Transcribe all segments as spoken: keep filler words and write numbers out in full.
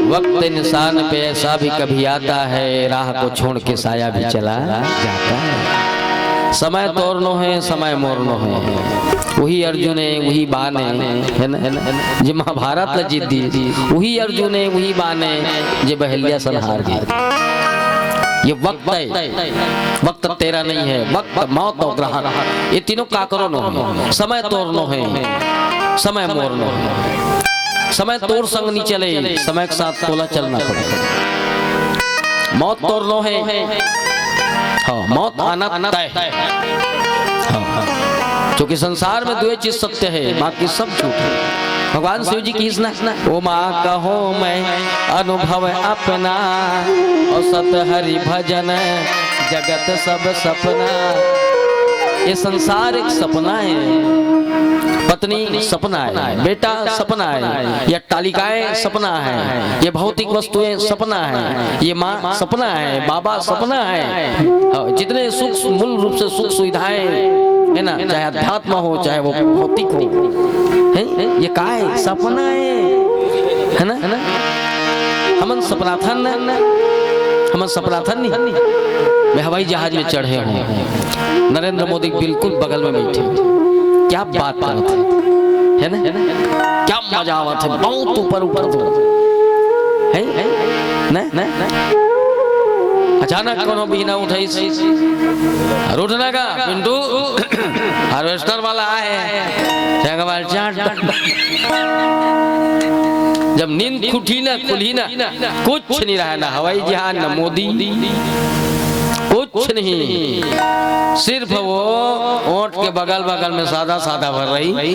वक्त इंसान पे ऐसा भी कभी आता है, राह को छोड़ के साया भी चला जाता है। समय तोर नोहे, समय मोर नोहे। उही अर्जुन हे, उही बान हे, है ना, है ना? जे महाभारत ला जीत दिस, उही अर्जुन हे, उही बान हे, जे बहल्या सन हार गे। ये वक्त हे, वक्त तेरा नहीं है, वक्त, मौत और ग्रहण, ये तीनों काकरो नोहे। समय तोर नोहे, समय मोर नोहे। समय तोर संग नी चले, समय के साथ तोला चलना पड़े। मौत तोर नोहे, हाँ, मौत आना तय। हाँ, हाँ। क्योंकि संसार में दुए चीज सत्य हे, बाकी सब झूठ हे। भगवान शिव जी कहिस ना, "ओ माँ कहो मैं अनुभव अपना, और सत हरि भजन जगत सब सपना।" ये संसार एक सपना हे, पत्नी सपना हे, बेटा सपना हे, ये अट्टालिकाएं सपना हे, ये भौतिक वस्तुएं सपना हे, ये माँ सपना हे, बाबा सपना हे। हाँ, जितने सुख, मूल रूप से सुख सुविधाएं है ना, चाहे अध्यात्म हो, चाहे वो भौतिक हो, है, ये का हे? सपना हे, है ना, है ना? हमन सपनाथन, हमन सपनाथन नहीं। मैं हवाई जहाज में चढ़े हूँ, नरेंद्र मोदी बिल्कुल बगल में बैठे, क्या बात करत हे, है ना? क्या मजा आवत हे, बहुत ऊपर ऊपर तो, है, है ना? अचानक कोनो बिहना उठाइस, "अरे उठना का पिंटू, हार्वेस्टर वाला आए हे, चंगवाल चाट।" जब नींद खुटी ना, खुली ना, कुछ नहीं रहा, ना हवाई जहाज, ना मोदी, कुछ नहीं, सिर्फ वो ओंठ के बगल बगल में सादा सादा भर रही,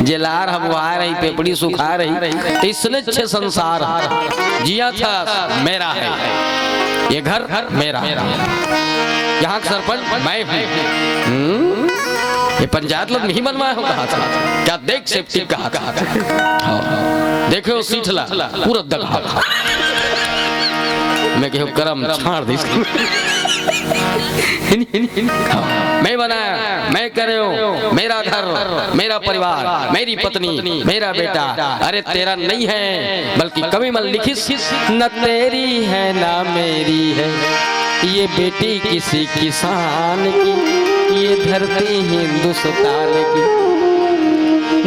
जे लार हबुआ रही, पेपड़ी सुखा रही, तो इसने अच्छे संसार जिया था, मेरा है ये घर, मेरा है, यहाँ का सरपंच मैं हूँ। हम्म? ये पंचायत ला नहीं बनवाया हो कहा था, क्या देख सेफ्टी कहा था। हाँ। देखे हो सीठला पूरा दगा। मैं कहो करम छाड़ दे इसको। हाँ। मैं बनाया, मैं करे हूँ, मेरा घर, मेरा परिवार, मेरी पत्नी, मेरा बेटा। अरे तेरा नहीं है, बल्कि कवि मन लिखिस, "न तेरी है ना मेरी है, ये बेटी किसी किसान की, ये धरती हिंदुस्तान की।"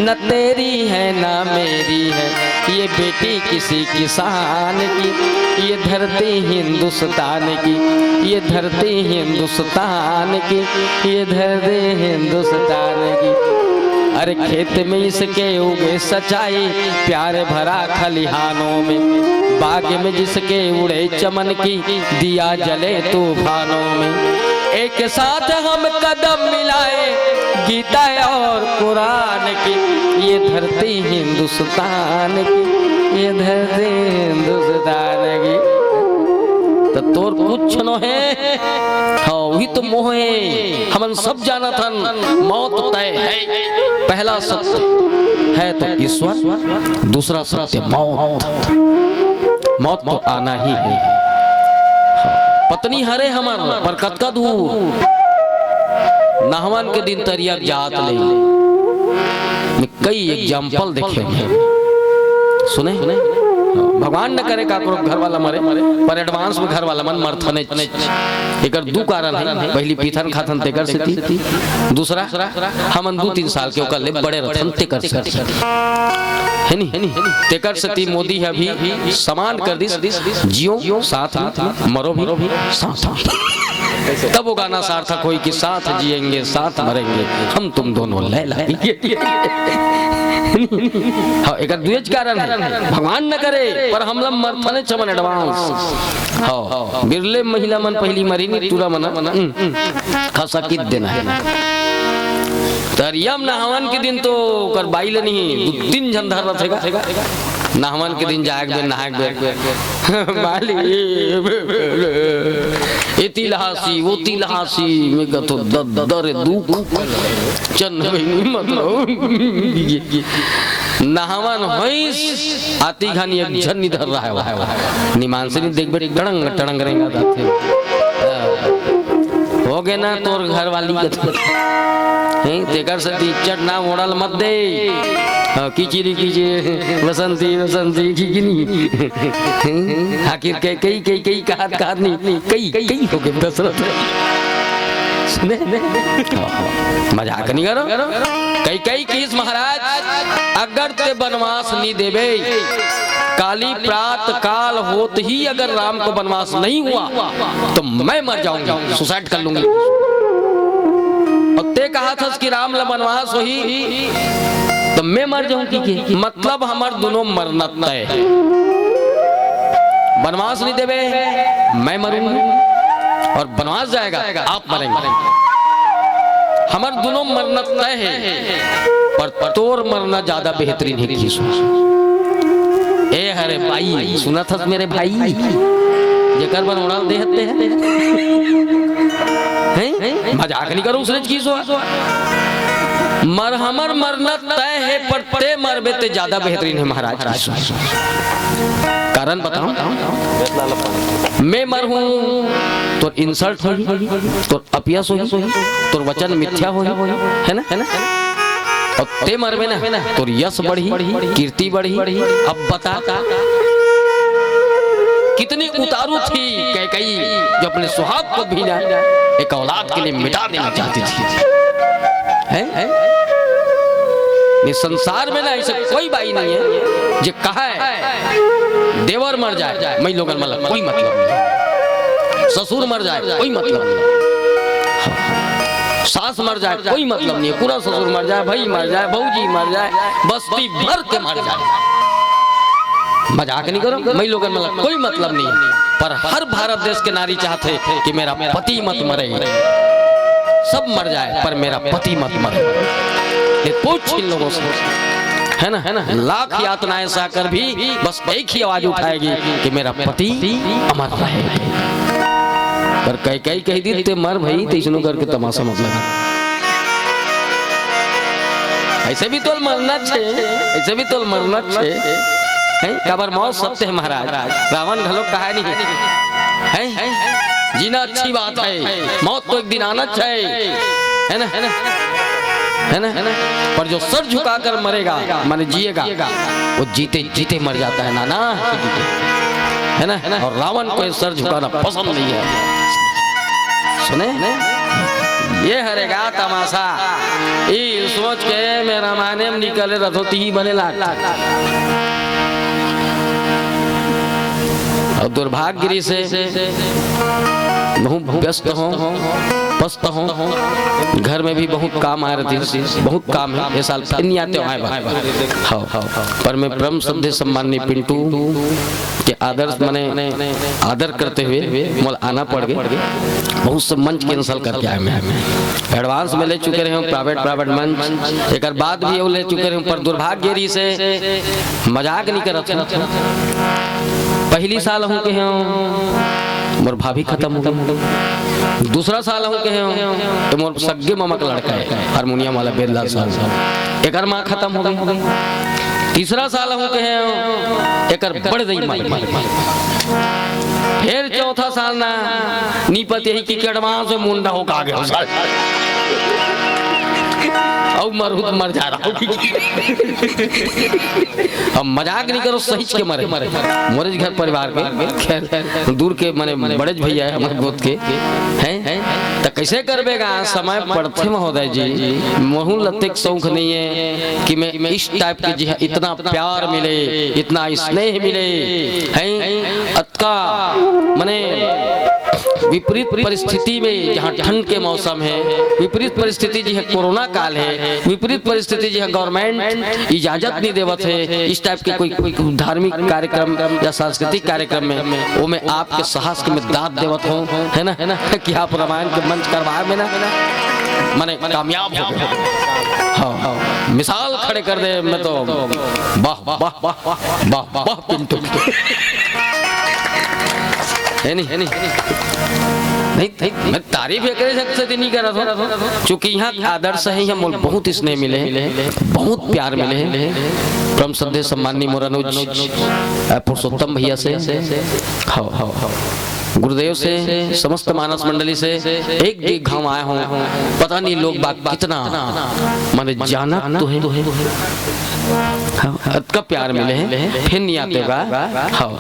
न तेरी है ना मेरी है, ये बेटी किसी किसान की, ये धरती हिंदुस्तान की, ये धरती हिंदुस्तान की, ये धरती हिंदुस्तान की। अरे खेत में इसके उगे सचाई, प्यार भरा खलिहानों में, बाग में जिसके उड़े चमन की, दिया जले तूफानों में। एक साथ हम कदम मिलाए, गीता और कुरान की, ये धरती हिंदुस्तान की, ये धरती हिंदुस्तान की। तो तोर कुछ नोहे, हाँ, वही तो मोह हे। हमन सब जानत हन, मौत तय हे। पहला सत्य हे तो ईश्वर, दूसरा सत्य मौत। मौत तो आना ही हे। पत्नी हरे हमर, पर कतका दूर। नहवन के दिन तरिया जात ले। कई एग्जाम्पल देखे हों। सुने? भगवान न करे काकरो घर वाला मरे, पर एडवांस में घर वाला मन मरथने। एकर दू कारण हे, पहली पीथन खाथन तेकर सेती, दूसरा हमन दू तीन साल के ओकर ले बड़े रथन तेकर सेती, हे नी? तेकर सेती मोदी ह अभी समान कर दिस, जियो साथ में, मरो भी साथ में। तब वो गाना सार्थक होई कि साथ जिएंगे, साथ मरेंगे, हम तुम दोनों लैला। हाँ, एकर दुएच कारण हे, भगवान न करे, पर हमला मरथने छमन एडवांस। हाँ, बिरले महिला मन पहली मरी नी, टूरा मन, हम्म, हंसा कित देना हे। तरिया म नहावन के दिन तो ओकर बाई ल नहीं, दू तीन झन धर रथे गा। नहावन के दिन जाए के बेर, नहाए के बेर। माली, एती लहासी, ओती लहासी, मैं कथो दद्दर दुख। चन्न मतलब, नहावन होइस, आती घानी एक झन निधर रहा है। निमान से नहीं देख बे, टड़ंग, टड़ंग रेंगा जाथे। हो गे ना तोर घर वाली कथो। हैं, तेकर से इज्जत ना ओढ़ल मत दे। हाँ, किचिरी किचिरी, बसंती बसंती, किकिनी। आखिर कई, कई, कई, कई, कहत, कहत नहीं, कई, कई हो गए दशरथ। सुने? मजाक नहीं करो। कई, कई किस महाराज, अगर ते बनवास नहीं देबे, काली प्रात काल होत ही अगर राम को बनवास नहीं हुआ, तो मैं मर जाऊंगी, सुसाइड कर लूंगी। और ते कहा था कि राम ला बनवास होही, तो मैं मर जाऊंगी। के मतलब हमर दोनों मरना तय है। बनवास नहीं देबे, मैं मरूंगी, और बनवास जाएगा, आप मरेंगे। हमर दोनों मरना तय है, पर तोर मरना ज्यादा बेहतरीन है। किसो ए हरे भाई, सुना था मेरे भाई, जेकर बर उड़ाल दे हत्ते हैं। हैं? मजाक नहीं करो, उसने चीज हुआ। मर हमर मरना तय है, पर ते मरबे ते ज्यादा बेहतरीन है महाराज। कारण बताऊं, मैं मर हूं तो इंसल्ट होही, तो अपयस होही, तो वचन मिथ्या होही, है ना, है ना? और ते मरबे ना, तो यश बढ़ी, कीर्ति बढ़ी। अब बता, कितनी उतारू थी कैकई, जो अपने सुहाग को भी ना एक औलाद के लिए मिटा देना चाहती थी। हैं? ये संसार में ना ऐसा कोई बाई नहीं है जो कहा है, देवर मर जाए, मैं लोगन मला कोई मतलब नहीं, ससुर मर जाए, कोई मतलब नहीं, सास मर जाए, कोई मतलब नहीं, पूरा ससुर मर जाए, भाई मर जाए, भौजी मर जाए, बस्ती भर के मर जाए। मजाक नहीं करो, मैं लोगन मला कोई मतलब नहीं है, पर हर भारत देश के नारी चाहते हैं कि मेरा पति मत मरे, सब मर जाए पर मेरा पति मत मरे। ये पूछ इन लोगों से, है ना, है ना, लाख यातनाएं सहकर भी बस एक ही आवाज उठाएगी कि मेरा पति अमर रहे। पर कई कई कह दी, ते मर भाई, तैसनो करके तमाशा मत लगा। ऐसे भी तो मरना छे, ऐसे भी तो मरना छे। हैं? काबर मौत सत्य है महाराज। रावण घलो कहा नहीं है। जीना अच्छी बात है, मौत तो एक दिन आना छे, है ना, है ना, है ना? पर जो सर झुकाकर मरेगा, माने जिएगा, वो जीते जीते मर जाता है नाना, है ना? और रावण को ये सर झुकाना पसंद नहीं है। सुने, ये हरेगा तमाशा। ई सोच के मैं रामायण में निकले रथो ती बने लाग। अब दुर्भाग्य से बहुत व्यस्त हों, पस्त हों, घर में भी बहुत काम आ रही, बहुत काम है। ये साल फिर नहीं आते हो, आए बात। हाँ, हाँ, हाँ। पर मैं परम श्रद्धे सम्माननीय पिंटू के आदर्श, माने आदर करते हुए मोला आना पड़ गए। बहुत से मंच कैंसिल करके आए मैं। एडवांस में ले चुके रहे हूँ, प्राइवेट, प्राइवेट मंच, एक बाद भी वो ले चुके रहे हूँ, पर दुर्भाग्य रही से मजाक नहीं करत हूँ। पहली साल हूँ कहे हूँ, मोर भाभी खत्म हो गई। दूसरा साल हूँ कहे हूँ, तो मोर सग्गे मामा का लड़का है, हारमोनियम वाला बेदला साल, एकर माँ खत्म हो गई। तीसरा साल हूँ कहे हूँ, एकर बड़ दई मर गई। फिर चौथा साल ना, नी पते ही कि एडवांस में मुंडा हो का गया साल। अब मरहूँ तो मर जा रहा हूँ। अब मजाक नहीं करो, सही के मरे, मोरे घर परिवार के, खैर, दूर के, माने, बड़े भैया है हमारे गोद के, हैं? तो कैसे करबेगा? समय पड़थे महोदय जी, महू लतेक शौक नहीं है कि मैं इस टाइप के, जी हाँ, इतना प्यार मिले, इतना स्नेह मिले, हैं? अतका, माने, विपरीत परिस्थिति में, जहाँ ठंड के मौसम है, विपरीत परिस्थिति जी है, कोरोना काल है, विपरीत परिस्थिति जी है, गवर्नमेंट इजाजत नहीं देवत है इस टाइप के कोई, कोई धार्मिक कार्यक्रम या सांस्कृतिक कार्यक्रम में, वो मैं आपके साहस के मैं दाद देवत हूँ, है ना, है ना, कि आप रामायण के मंच करवाए में ना, माने, कामयाब हो गए। हाँ, हाँ, मिसाल खड़े कर दे। मैं तो वाह, वाह, वाह, वाह, वाह, वाह, पिंटू। है नहीं, है नहीं? नहीं, नहीं, मैं तारीफ एकरे से, से नहीं कर रहा था। चूंकि यहाँ आदर्श है, यहाँ मोल बहुत स्नेह मिले हैं, बहुत प्यार मिले हैं। परम श्रद्धे सम्माननीय मोर अनुज, अ, पुरुषोत्तम भैया से। हाँ, हाँ, हाँ। गुरुदेव से, समस्त मानस मंडली से एक एक घाव आए हों, पता नहीं लोग बाग कितना, माने, जानत तो हे, हाँ, अतका प्यार मिले हे, फिर नहीं आते होगा। हाँ।